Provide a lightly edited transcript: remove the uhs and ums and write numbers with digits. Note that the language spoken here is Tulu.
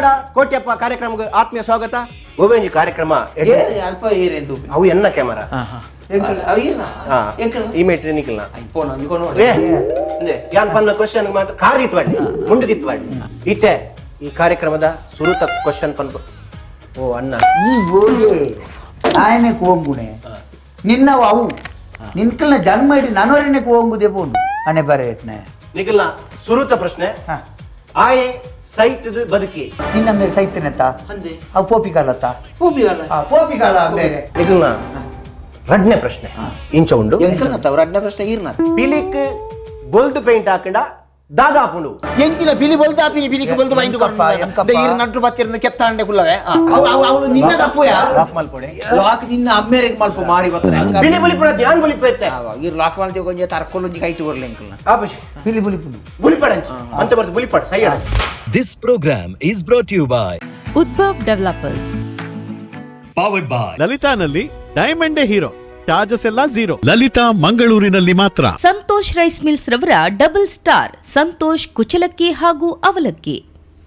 ತುಳುನಾಡ ಕೋಟ್ಯಪ್ಪ ಕಾರ್ಯಕ್ರಮಕ್ಕೆ ಆತ್ಮೀಯ ಸ್ವಾಗತ. ಒವ್ವೇಂಜಿ ಕಾರ್ಯಕ್ರಮ? ಏರ್ ಅಲ್ಪ ಏರ್ ತೂಪಿ. ಅವು ಎನ್ನ ಕ್ಯಾಮರಾ. ಅವು ಏರ್ನ? ಎಂಕಲ್ನ? ಈ ಮೇಟ್ರಿ ನಿಕಲ್ನ. ಪೋಣ ಇಕೊ ನೋಡಿ. ಏ, ಇಂದೆ, ಯಾನ್ ಪನ್ನ ಕ್ವಶನ್ ಮಾತ್ರ ಕಾರ್ ಇತ್ವಾಡಿ ಮುಂಡು ದಿತ್ವಾಡಿ. ಇತ್ತೆ ಈ ಕಾರ್ಯಕ್ರಮದ ಸುರುತ ಕ್ವಶನ್ ಪನ್ಪ. ಓ ಅಣ್ಣ. ಈ ಗೋಗೆ ಆಯನೆ ಕೋಂಗುಣೆ ನಿನ್ನವು ಅವು ನಿನ್ಕಲ್ನ ಜನ್ಮ ಇಡಿ ನನವರಿನ ಕೋಂಗುದೇ ಪೋಂಡು ಅನೆ ಬರ ಎಟ್ನೆ. ನಿಕಲ್ನ ಸುರುತ ಪ್ರಶ್ನೆ. ಆಯೆ ಸೈತದ ಬದುಕಿ. ನಿನ್ನ ಮೇಲೆ ಸೈತನೆತ್ತ? ಅಂದೆ. ಅವು ಪೋಪಿ ಕಾಲತ್ತ? ಪೋಪಿಗಲ್ಲ. ಆ ಪೋಪಿ ಕಾಲ ಬೇರೆ. ನಿಕಲ್ನ ರಡ್ನೇ ಪ್ರಶ್ನೆ ಇಂಚ ಉಂಡು. ಎಂಕಲ್ನ ತವ್ರ ಅಡ್ನ ಪ್ರಶ್ನೆ ಈರ್ನ. ಪಿಲಿಕ್ ಬೊಲ್ದು ಪೇಂಟ್ ಹಾಕಂಡ ದಾದ ಆಪುಂಡು? ಎಂಚಿನ ಪಿಲಿ ಬೊಲ್ದು ಆಪಿನಿ, ಪಿಲಿಕ್ ಬೊಲ್ದು ಬೈಂಡು. ಎಂಕಪ್ಪ, ಎಂಕಪ್ಪ. ಈರ್ ನಟ್ಟು ಬತ್ತಿರ್ನ ಕೆತ್ತಾಂಡೆ ಕುಲ್ಲವೆ. ಅವು ಅವು ಅವು ನಿನ್ನ ತಪ್ಪುಯಾ. ಲಾಕ್ ಮಲ್ಪೊಡೆ. ಲಾಕ್ ನಿನ್ನ ಅಮ್ಮೇರೆಗ್ ಮಲ್ಪ ಮಾರಿ ಬತ್ತನೆ. ಪಿಲಿ ಬುಲಿಪುಡ ಯಾನ್ ಬುಲಿಪೆತ್ತೆ. ಈರ್ ಲಾಕ್ ಮಲ್ತಿ ಕೊಂಚ ತರ್ಕೊಲೊಂಜಿ ಕೈಟ್ ಕೊರ್ಲೆ ಎಂಕಲ್ನ. ಆಪುಜಿ. ಪಿಲಿ ಬುಲಿ ಪುಲಿ. ಬುಲಿಪಡಂಚಿ ಅಂತ ಬರ್ತು ಬುಲಿಪಡ್ ಸೈಯಡ. This program is brought to you by Udbhav developers. Powered by ಲಲಿತಾನಲ್ಲಿ ಡೈಮಂಡೇ hero, charges ಎಲ್ಲ ಝೀರೋ. ಲಲಿತಾ ಮಂಗಳೂರಿನಲ್ಲಿ ಮಾತ್ರ. ಸಂತೋಷ್ ರೈಸ್ ಮಿಲ್ಸ್ ರವರ ಡಬಲ್ ಸ್ಟಾರ್ ಸಂತೋಷ್ ಕುಚಲಕ್ಕಿ ಹಾಗೂ ಅವಲಕ್ಕಿ.